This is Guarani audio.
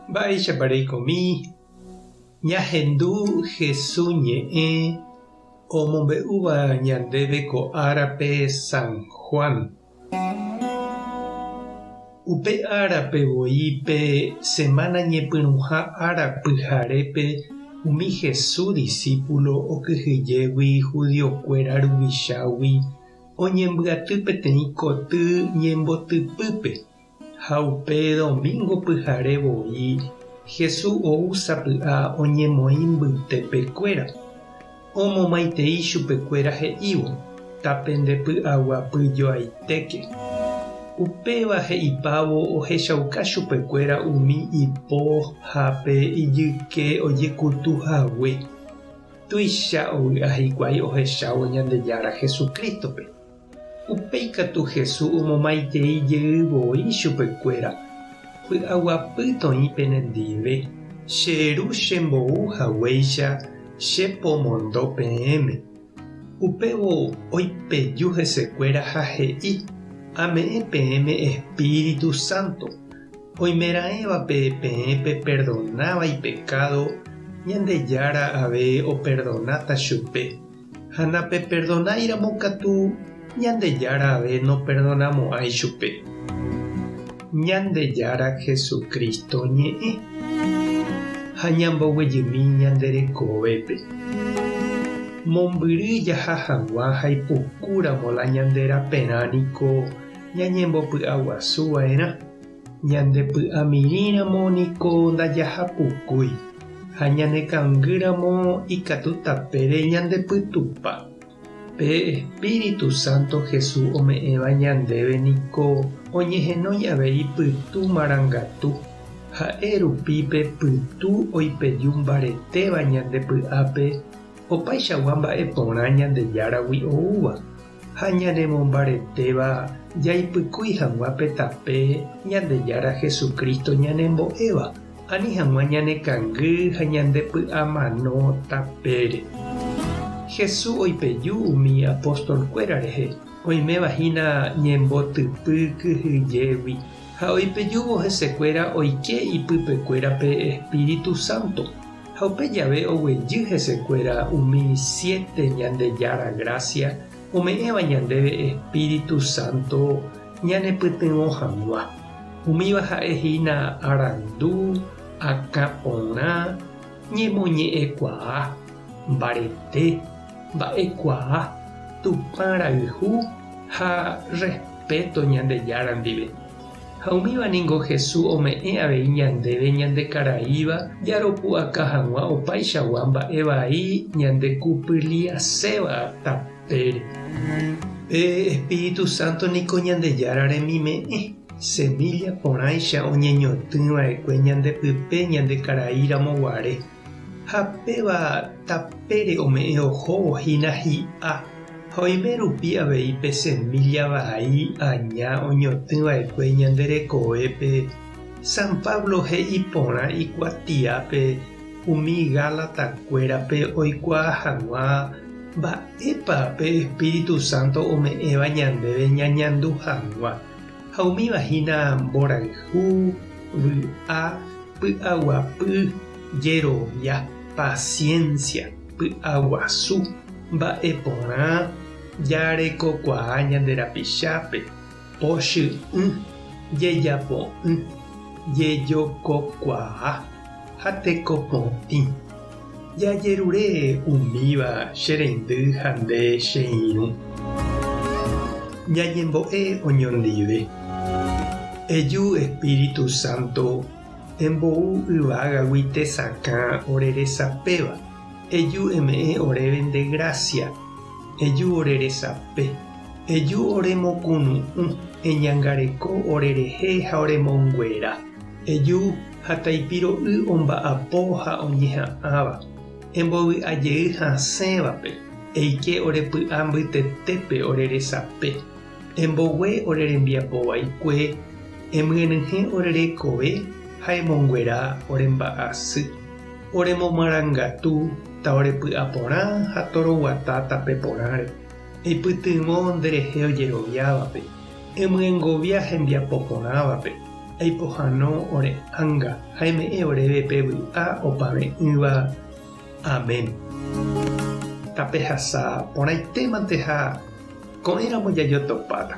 Mba'éichapa reikomi ñahendu Hesu ñe'ẽ omombe'úva ñandéve ko árape San Juan? Upe árape voi pe semána ñepyrũha ára pyharépe umi Hesu disípulo okyhyjégui hudiokuéra ruvichágui oñembyaty peteĩ koty ñembotypýpe. Ha upe domingo pyhare voi Jesús ou sapy'a oñemoĩ mbytepekuéra, omomaitei chupekuéra he'ívo, Tapendepy'aguapy joaitéke. Upéva he'ipávo ohechauka chupekuéra umi ipo ha pe ijyke ojekutu hague. Tuicha ovy'a hikuái ohechávo Ñandejára Jesucrístope. Upéi katu Jesús omomaitei jey voi chupekuéra, Py'aguapy toĩ penendive, che Ru chembou haguéicha che pomondo peẽme. Upévo oipeju hesekuéra ha he'i, Ame'ẽ peẽme Espíritu Santo. Oimeraẽvape peẽ peperdonáva ipekádo, Ñandejára ave operdonáta chupe. Ha napeperdonáiramo katu, Ñandejára ave noperdonamo'ãi chupe. Ñandejára Jesucristo ñe'ẽ. Ha ñamboguejymi ñande rekovépe. Mombyry jaha hag̃ua ha ipukúramo la ñande raperã niko ñañembopy'aguasu va'erã. Ñandepy'amirĩramo niko ndajahapukúi, ha ñanekangýramo ikatu tapére ñandepytupa. Pe Espíritu Santo Jesús ome'ẽva ñandéve niko oñehenói avei pytu marangatu, ha'e rupi pe pytu oipeju mbaretéva ñande py'ápe opaichagua mba'e porã Ñandejáragui oúva. Ha ñanemombaretéva jaipykúi hag̃ua pe tape Ñandejára Jesucristo ñanembo'éva, ani hag̃ua ñanekangy ha ñandepy'amano tapére. Jesús oipeju umi apóstol-kuéra rehe, oiméva hína ñembotypy kyhyjégui, ha oipejúvo hesekuéra oike ipypekuéra pe Espíritu Santo. Ha upe jave oguejy hesekuéra umi siete Ñandejára grásia ome'ẽva ñandéve Espíritu Santo ñanepytyvõ hag̃ua. Umíva ha'e hína arandu, akã porã, ñemoñe'ẽkuaa, mbarete, mba'ekuaa, Tupã rayhu ha respeto Ñandejára ndive. Ha umíva ningo Jesús ome'ẽ avei ñandéve ñande karaíva jaropu'aka hag̃ua opaichagua mba'e vai ñande kupyliaséva tapére. Pe Espíritu Santo niko Ñandejára remime'ẽ, semilla porãicha oñeñotỹ va'ekue ñande pype ñande karai ramo guare, Ha péva tapére ome'ẽ ohóvo hína hi'a, ha oime rupi avei pe semílla vai aña oñotỹ va'ekue ñande rekovépe, San Pablo he'i porã ikuatiápe umi Gálatakuérape oikuaa hag̃ua mba'épa pe Espíritu Santo ome'ẽva ñandéve ñañandu hag̃ua, ha umíva hína mborayhu, vy'a, py'aguapy, jerovia, paciencia, py'aguasu, mba'eporã, jarekokuaa ñande rapichápe, pochy'ỹ, jejapo'ỹ, jejokokuaa ha tekopotĩ. Jajerure umíva che reindy ha nde che irũ. Ñañembo'e oñondive. Eju Espíritu Santo, embou yvágagui tesakã ore resapéva. Eju eme'ẽ oréve nde grásia. Eju ore resape. Eju ore mokunu'ũ, eñangareko ore rehe ha ore monguera. Eju ha taipiro'y omba'apo ha oñeha'ãva, embovy'a jey hasẽvape, eike ore py'a mbytetépe ore resape, embogue ore rembiapo vaikue, emyenyhẽ ore rekove ha emonguera ore mba'asy. Ore momarangatu ta ore py'a porã ha toroguata tape porãre, eipytyvõ nderehe ojeroviávape, emyengovia hembiapo porãvape. Eipohãno ore ánga ha eme'ẽ oréve pe vy'a opave'ỹva. Amén. Tapehasa porãitémante ha ko'ẽramo jajotopáta.